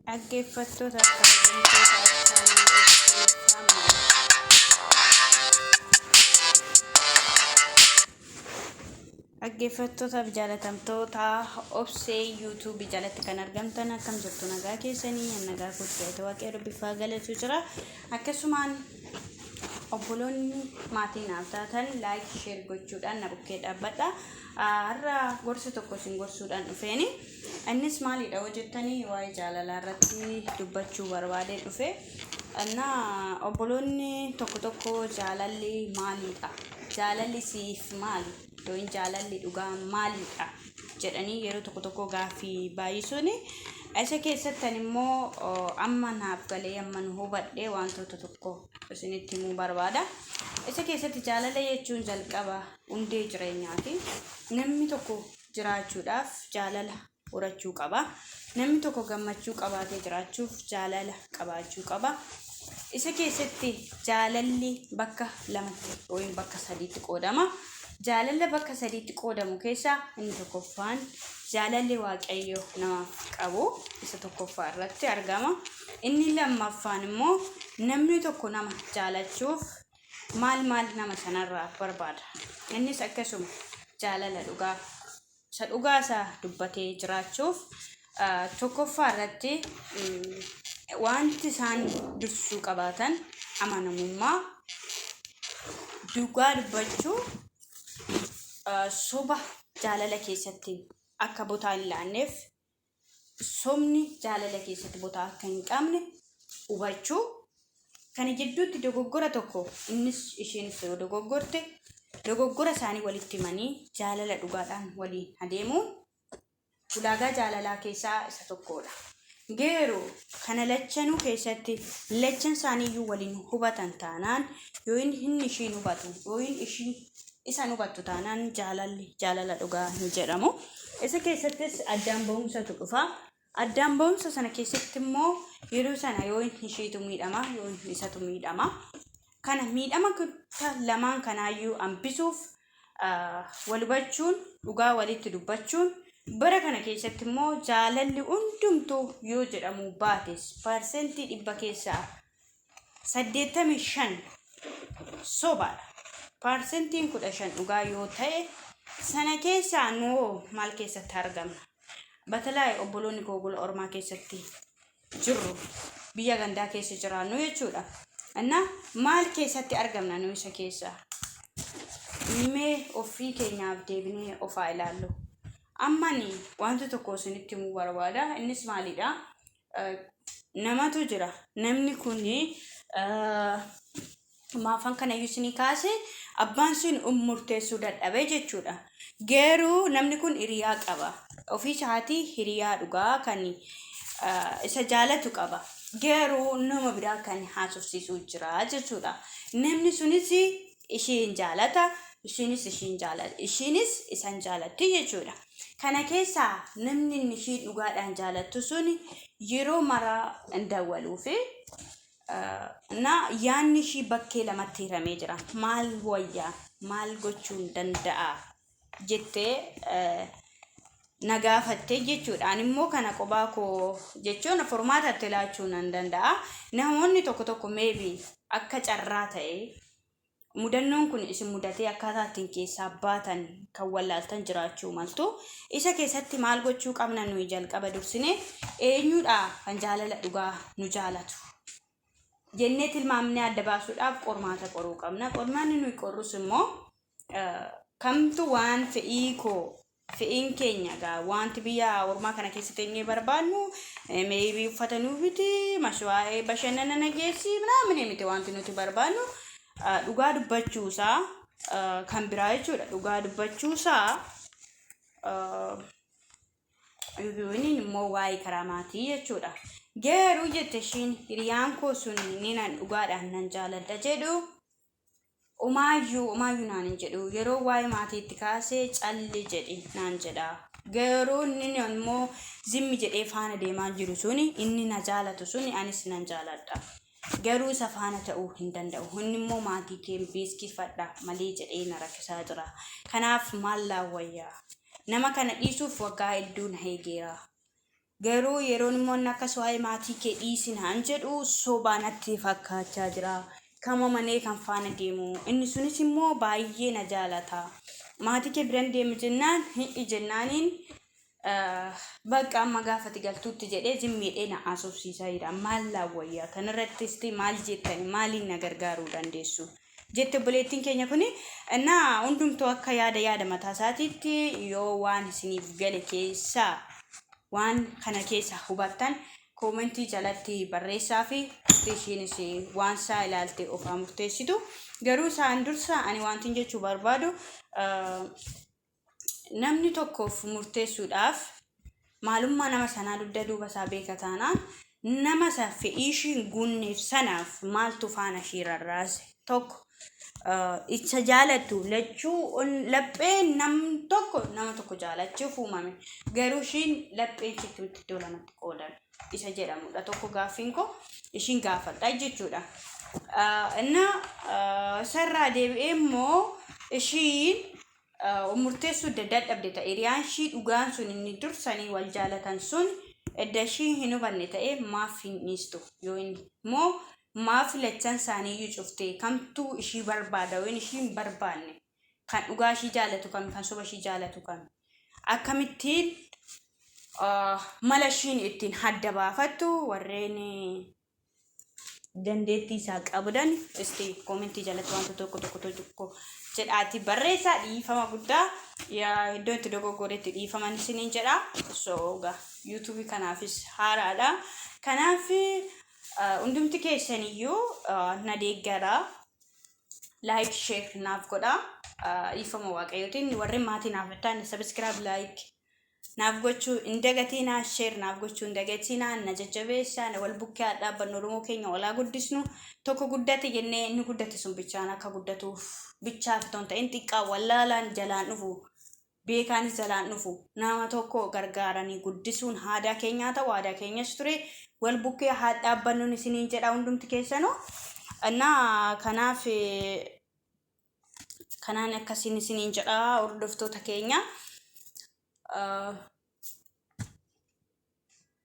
Dhaggeeffattoota kabajamtoota chaanal Obsee Family. Dhaggeeffattootaaf jaalatamtoota Obsee YouTube jalatti kan argamtan akkam jirtu nagaa keessanii nagaa kootti galata waaqayyo dubbifaa galatu jira. Akkasumaan obboloonni maatii naaf taatan laayik sheer gochuudhaan na bukkee dhaabbadha. Har'a gorsa tokko isin gorsuudhaan dhufeeni. Innis maalidha hoo jettanii waa'ee jaalalaa irratti dubbachuu barbaadeen dhufe. Innaa obboloonni tokko tokko jaalalli maalidha? Jaalalli siif maali? Yookiin jaalalli dhugaa maalidha? Jedhanii yeroo tokko tokko gaaffii baay'isuuni. Isa keessattan immoo amma naaf galee amma nu hubadhe wantoota tokko isinitti himuu barbaada. Isa keessatti jaalala jechuun jalqaba hundee jireenyaati. Namni tokko jiraachuudhaaf jaalala horachuu qaba. Namni tokko gammachuu qabaatee jiraachuuf jaalala qabaachuu qaba. Isa keessatti jaalalli bakka lamatti yookiin bakka sadiitti qoodama. Jaalala bakka sadiitti qoodamu keessaa inni tokkoffaan jaalalli Waaqayyo namaaf qabu isa tokkoffaa irratti argama. Inni lammaffaan immoo namni tokko nama jaalachuuf maal maal nama sanarraa barbaada. Innis akkasuma jaalala dhugaa isa dhugaa isaa dubbatee jiraachuuf tokkoffaa irratti wanti isaan dursuu qabaatan amanamummaa, dhugaa dubbachuu, soba jaalala keessatti akka botaa hin laanneef sobni jaalala keessatti botaa akka hin qabne hubachuu. Kana jidduutti dogoggora tokko innis isheenis yoo dogoggorte dogoggora isaanii walitti himanii jaalala dhugaadhaan waliin adeemuun ulaagaa jaalalaa keessaa isa tokkodha. Garuu kana lachanuu keessatti lachan isaaniiyyuu waliin hubatan taanaan yoo inni ishiin hubatu yoo ishiin isan hubattu taanaan jaalalli jaalala dhugaa hin jedhamu. Isa keessattis addaan ba'umsatu dhufa. Addaan ba'umsa sana keessatti immoo yeroo sana yoo ishiitu miidhama yoo isatu miidhama. Kana miidhama lamaan kanaayyuu hambisuuf wal hubachuun dhugaa walitti dubbachuun bara kana keessatti immoo jaalalli hundumtuu yoo jedhamu baates 100% keessaa 85 sobaadha. 15% dhugaa yoo ta'e sana keessaa nuhoo maal keessatti argamna? Batalaa'e obboloonni koo gola ormaa keessatti jirru biyya gandaa keessa jiraannu jechuudha. Inna maal keessatti argamna nu isa keessaa? Mee ofii keenyaaf deebinee of haa ilaallu. Ammani wanta tokko isinitti himuu barbaada. Innis maalidha? Namatu jira. Namni kun maafan kanayyuu isinii kaase abbaan sun murteessuu dadhabe jechuudha. Garuu namni kun hiriyaa qaba. Ofii isaatii hiriyaa dhugaa kan isa jaalatu qaba. Garuu nama biraa kan haasofsiisuu jira jechuudha. Namni sunis isheen jaalata, ishiinis ishiin jaalata, ishiinis isan jaalatti jechuudha. Kana keessaa namni inni ishii dhugaadhaan jaalattu sun yeroo maraa hin dawwaluufi na yaadni ishii bakkee lamatti hiramee jira. Maal wayyaa? Maal gochuun danda'a? Jettee na gaafatte jechuudha. Ani immoo kana kophaa koo jechuun furmaata itti laachuu nan danda'a. Namoonni tokko tokko maybe akka carraa ta'e mudannoon kun isin mudatee akkaataa ittiin keessaa baatan kan wallaaltan jiraachuu maltu. Isa keessatti maal gochuu qabna nuyi jalqaba dursine eenyudha kan jaalala dhugaa nu jaalatu jennee tilmaamnee adda baasuudhaaf qormaata qoruu qabna. Qormaanni nuyi qorrus immoo kamtu waan fe'ii koo fe'iin keenya egaa wanti biyya ormaa kana keessa teenyee barbaadnu maybe uffata nuu biti maswaa'ee bashannana na geessi minaamin miti wanti nuti barbaadnu dhugaa dubbachuusaa kan biraa jechuudha. Dhugaa dubbachuusaa yookiin immoo waa'ee karaa maatii jechuudha. Garuu jette ishiin hiriyaan koo sun ni nan dhugaadhaan nan jaaladha jedhu Umaayyuu umaayyuu naan hin jedhu yeroo waa'ee maatiitti kaasee calli jedhi naan jedha. Garuu inni immoo zimmi jedhee faana deemaa jiru suni inni na jaalatu suni anis nan jaaladha. Garuu isa faana ta'uu hin danda'u. Inni immoo maatii kee beeksifadha malee jedhee na rakkisaa jira. Kanaaf maal laa wayyaa? Nama kana dhiisuuf waggaa hedduu na eegeera. Garuu yeroon immoo inni akkas waa'ee maatii kee dhiisi naan jedhu sobaa natti fakkaachaa jira. Kama manee kan faana deemu. Inni sunis immoo baay'ee na jaalata. Maatii kee biran deemu jennaan hi'i jennaaniin bakka amma gaafati galtuutti jedhee zimmiidhee na haasofsiisaa jira. Maal laawwayyaa kanarrattis maal jettani, maaliin na gargaaruu dandeessu? Jette obboleettiin keenya kuni. Innaa hundumtuu akka yaada yaada mataa isaatiitti yoo waan isiniif gale keessaa, waan kana keessa hubattan, koomentii jalatti barreessaa fi ishiinis waan isaa ilaalte ofaa murteessitu. Garuu isaan dursa ani wantin jechuu barbaadu, namni tokkoof murteessuudhaaf maalummaa nama sanaa dugda duuba isaa beeka taanaan, nama isa fedhii ishii hin guunneef sanaaf maaltu faana ishii rarraase? Tokko isa jaalattu lachuu lapheen nam tokko nama tokko jaalachuuf uumame, garuu ishiin lapheen ishii akkamitti iddoo lamatti qoodame isa jedhamudha. Tokko gaaffiin koo ishiin gaafadha jechuudha. Inna isarraa deebi'ee immoo ishiin murteessuu dadhabde ta'e, hiriyaan ishii dhugaan sun inni dursanii wal jaalatan sun edda ishii hin hubanne ta'e, maaf hin dhiistu? Yoo inni immoo maaf lachan isaanii iyyuu cufte? Kamtuu ishii barbaada? Yoo ishii hin barbaanne, kan dhugaa ishii jaalatu kami? Kan soba ishii jaalatu kami? Akkamittiin mala ishiin ittiin hadda baafattu warreen dandeettii isaa qabdan isti koomentii jalatti wanta tokko tokko tokko jedhaati barreessaa. Dhiifama guddaa, yaa iddoo itti dogoggoretti dhiifaman isiniin jedha. So egaa yuutuubii kanaafis haaraadha. Kanaaf hundumti keessaniyyuu na deeggaraa, like, share naaf godhaa. Dhiifama waaqayyootiin warri maatii naaf ta'an subscribe, like naaf gochuu hin dagatinaa, share naaf gochuu hin dagatinaa, na jajjabeessaa, na wal bukkee haa dhaabbannu, Oromoo keenya olaa guddisnu. Tokko guddate jennee inni guddate sun bichaan akka guddatuuf bichaaf otoo hin ta'in, xiqqaa wallaalaan jalaan dhufu, beekaanis jalaan dhufu, nama tokko gargaaranii guddisuun aadaa keenyaa ta'u, aadaa keenyas ture. Wal bukkee haa dhaabbannuun isiniin jedha hundumti keessanuu. Innaa kanaaf kanaan akkasiin isiniin jedha, hordoftoota keenya.